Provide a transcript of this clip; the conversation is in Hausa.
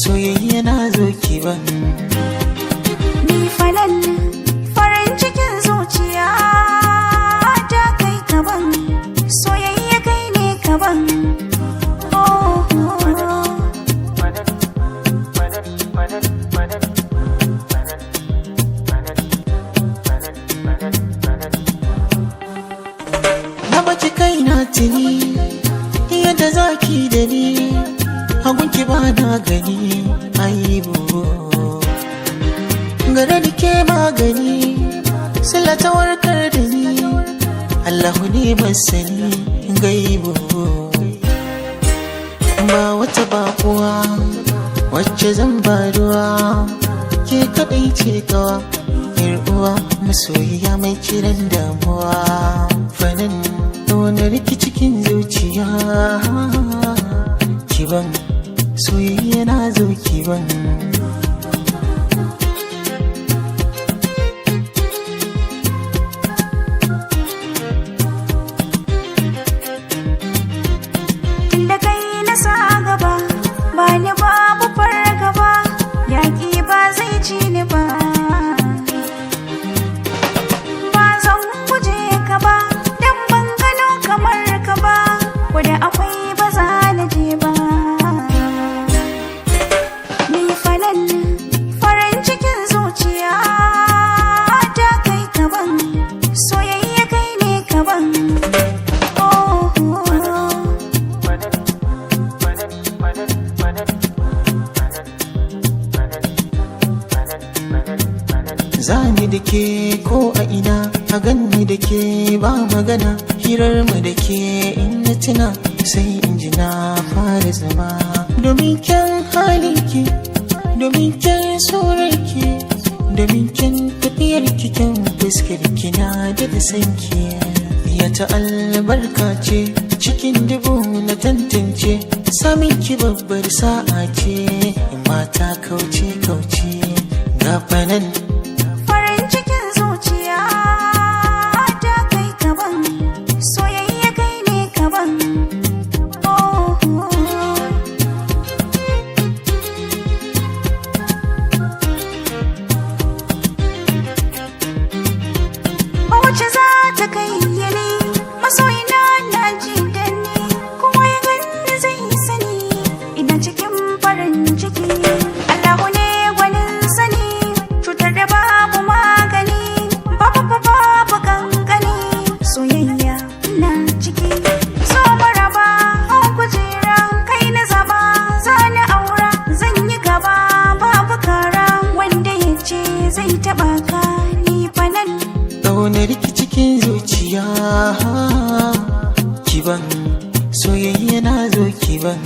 Soyayya na zo kiban. Ni falal farin cikin zuciya ta kai kaban, soyayya kai ne kaban. Oh, oh, oh. Na baki kaina tuni, yadda zaki da ni, hagunki ba na gani aibu. Gare ni ke magani, sila ta warkar da ni, Allahu ne masani gaibu. Ba wata bakuwa wacce zan ba ruwa, ke kadai ce kawa, yar uwa masoyiya mai kiran damuwa. Fanin wani rikici cikin zuciya, kiban soyayya na zo kiban. Tunda kai na sa gaba, ba ni babu fargaba, yaƙi ba zai ci ni ba. Ba zan guje ka ba, dan ban gano kamar ka ba, wadda akwai ba za na je ba. Ni falal farin cikin zuciya ta kai kaban, soyayya kai ne kaban. Oh, oh, oh. Zani da ke ko a ina, a ganni da ke ba magana, hirar mu da ke in na tuna sai in ji na fara zama. Domin kyan halinki, domin kyan surarki, domin kyan tafiyar ki, kyan fuskar ki, na da sanki. Ya ta albarka ce cikin dubu na tantance, samin ki babbar sa'a ce, mata kauce kauce gafanan. Farin cikin zuciya ta kai kaban, soyayya kai ne kaban. Oh, oh, oh. Ba wacce za ta kai ni, masoyina na ji da ni, kuma ya ganni zai sani ina cikin farin ciki. Allahu ne gwanin sani, cutar da babu magani, babu babu kankani, soyayya na ciki. So maraba hau kujera, kai na zaba zani aura, zan yi gaba babu kara, wanda ya ce zai taba ka ni fa nan. Ƙaunar ki cikin zuciya, kiban soyayya na zo kiban.